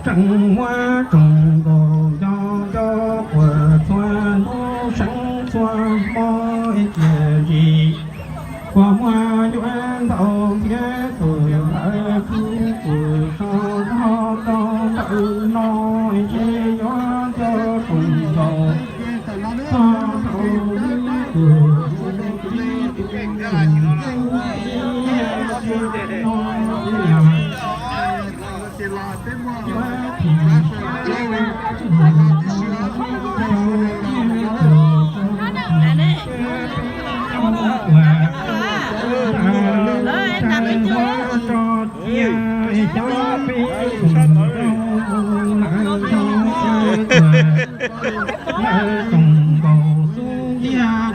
Tseem muab tsoom nkaus nco nco quas txhua hnub seev txhua hmo ib tiam ntsis, kua muab yuav ntau thiab tus lawv kuj tus so rau ntawm no, ntshe yuav nco tsoom nkaus txog rau tus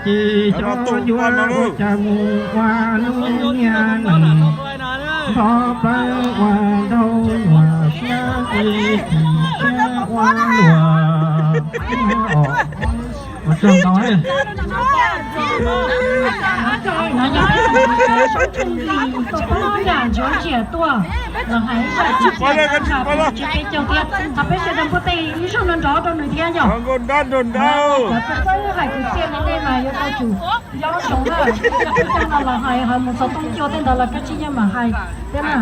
Ces xyov yuav ua cas mus ua lub niag neeg nto plaws ua nraug nyuam siab ces chim siab ua luam os. Ua tsaug ntau. Nó do cái thằng Việt Nam sống trong rừng, tôi có cái nhà gió trẻ tua. Là hãy cho chị Phan Hằng một triệu cây châu thiab. Thov peb sawv daws npuaj teg ib zaug no nrov rau nws thiab yom. Cov txawj txawj hais kwv txhiaj li nej mas yuav tau tsum nco zoo na. Cov peb cov no los hais hais mus xov tooj cua tej ntawd los koj tsis nyiam mam hais thiab na.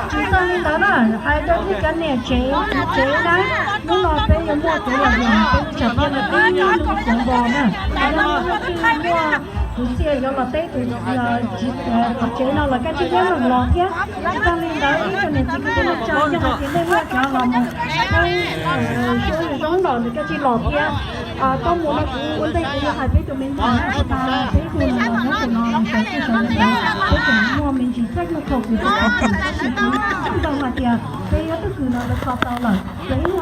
Tsis txawj li ntawd na, hais rau nej cov niam tsev txiv tsev na, hnub no peb yuav muaj kev lom zem, peb tsam tias peb nyob lub xeev Npos na, yog muaj kwv txhiaj yuav los teb tus txiv tsev no los koj tsis nyiam mam los thiab. Tsis txawj li ntawd ib tsoom niam txiv kwv tij neej tsa, yog hais tias nej muaj cov los mus peb zoo los nws koj tsis los thiab. Koj mus no kuv ua ntej kuv yuav hais peb tus me ntxhais na, peb tus no los nyob tus no sawv tsees sawv ntawd, peb tseem muaj me ntsis txheej no thaum kuv tsis tau txheej tab sis kuv txheej ntau hais tias peb yuav twb kwv no lawv kho tau lawm, ces ib nyuag